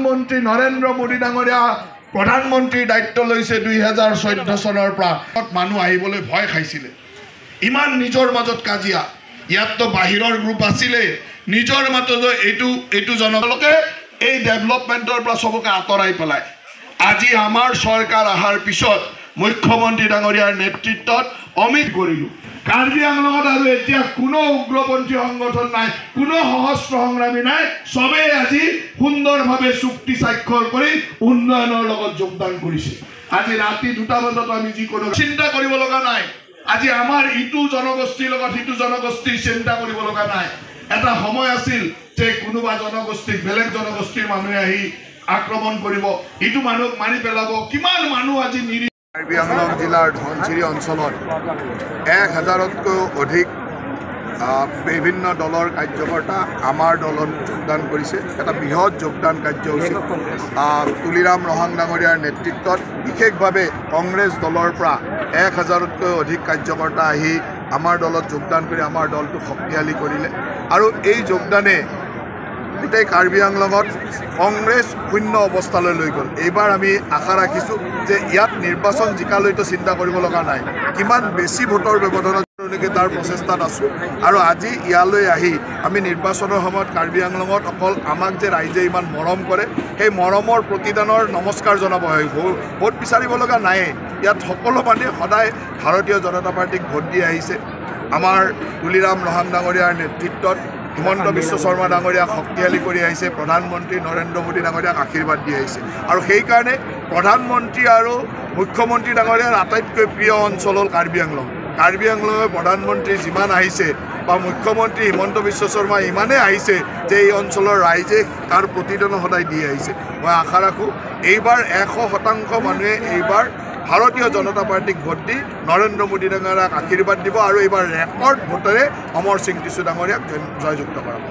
প্ৰধানমন্ত্ৰী নৰেন্দ্ৰ মোদী ডাঙৰীয়া প্ৰধানমন্ত্ৰীৰ দায়িত্ব লৈছে 2014 চনৰ পৰা মানুহ আহিবলৈ ভয় খাইছিলে। ইমান নিজৰ মাজত কাজিয়া, ইয়াততো বাহিৰৰ গ্ৰুপ আছিলে, নিজৰ মাজত এইটো এইটো জনলোকে এই ডেভেলপমেণ্টৰ পৰা চবকে আঁতৰাই পেলায়। আজি আমাৰ চৰকাৰ অহাৰ পিছত মুখ্যমন্ত্ৰী ডাঙৰীয়াৰ নেতৃত্বত অমিত কৰিলোঁ। কাৰ্বি আংলঙত আৰু এতিয়া কোনো উগ্ৰপন্থী সংগঠন নাই, কোনো সশস্ত্ৰ সংগ্ৰামী নাই, চবেই আজি সুন্দৰভাৱে চুক্তি স্বাক্ষৰ কৰি উন্নয়নৰ লগত যোগদান কৰিছে। আজি ৰাতি 2টা বজাত আমি যিকোনো চিন্তা কৰিব লগা নাই। আজি আমাৰ ইটো জনগোষ্ঠীৰ লগত সিটো জনগোষ্ঠীৰ চিন্তা কৰিব লগা নাই। এটা সময় আছিল যে কোনোবা জনগোষ্ঠীক বেলেগ জনগোষ্ঠীৰ মানুহে আহি আক্ৰমণ কৰিব, ইটো মানুহক মাৰি পেলাব। কিমান মানুহ আজি নিৰীহ। কাৰ্বি আংলং জিলাৰ ধনশিৰি অঞ্চলত 1000তকৈও অধিক বিভিন্ন দলৰ কাৰ্যকৰ্তা আমাৰ দলত যোগদান কৰিছে। এটা বৃহৎ যোগদান কাৰ্যসূচী তুলিৰাম ৰহাং ডাঙৰীয়াৰ নেতৃত্বত বিশেষভাৱে কংগ্ৰেছ দলৰ পৰা 1000তকৈ অধিক কাৰ্যকৰ্তা আহি আমাৰ দলত যোগদান কৰি আমাৰ দলটো শক্তিশালী কৰিলে। আৰু এই যোগদানে গোটেই কাৰ্বি আংলঙত কংগ্ৰেছ শূন্য অৱস্থালৈ লৈ গ'ল। এইবাৰ আমি আশা ৰাখিছোঁ যে ইয়াত নিৰ্বাচন জিকালৈতো চিন্তা কৰিব লগা নাই, কিমান বেছি ভোটৰ ব্যৱধানত তেওঁলোকে তাৰ প্ৰচেষ্টাত আছোঁ। আৰু আজি ইয়ালৈ আহি আমি নিৰ্বাচনৰ সময়ত কাৰ্বি আংলঙত অকল আমাক যে ৰাইজে ইমান মৰম কৰে, সেই মৰমৰ প্ৰতিদানৰ নমস্কাৰ জনাব হয়, ভোট বিচাৰিব লগা নায়েই। ইয়াত সকলো মানুহে সদায় ভাৰতীয় জনতা পাৰ্টীক ভোট দি আহিছে। আমাৰ তুলিৰাম ৰহাং ডাঙৰীয়াৰ নেতৃত্বত হিমন্ত বিশ্ব শৰ্মা ডাঙৰীয়াক শক্তিশালী কৰি আহিছে, প্ৰধানমন্ত্ৰী নৰেন্দ্ৰ মোদী ডাঙৰীয়াক আশীৰ্বাদ দি আহিছে। আৰু সেইকাৰণে প্ৰধানমন্ত্ৰী আৰু মুখ্যমন্ত্ৰী ডাঙৰীয়াৰ আটাইতকৈ প্ৰিয় অঞ্চল হ'ল কাৰ্বি আংলং। কাৰ্বি আংলঙৰ প্ৰধানমন্ত্ৰী যিমান আহিছে বা মুখ্যমন্ত্ৰী হিমন্ত বিশ্ব শৰ্মা ইমানেই আহিছে যে এই অঞ্চলৰ ৰাইজে তাৰ প্ৰতিদানো সদায় দি আহিছে। মই আশা ৰাখোঁ এইবাৰ 100% মানুহে এইবাৰ ভাৰতীয় জনতা পাৰ্টীক ভোট দি নৰেন্দ্ৰ মোদী ডাঙৰীয়াক আশীৰ্বাদ দিব আৰু এইবাৰ ৰেকৰ্ড ভোটেৰে অমৰ সিং টিছু ডাঙৰীয়াক জয়যুক্ত কৰাব।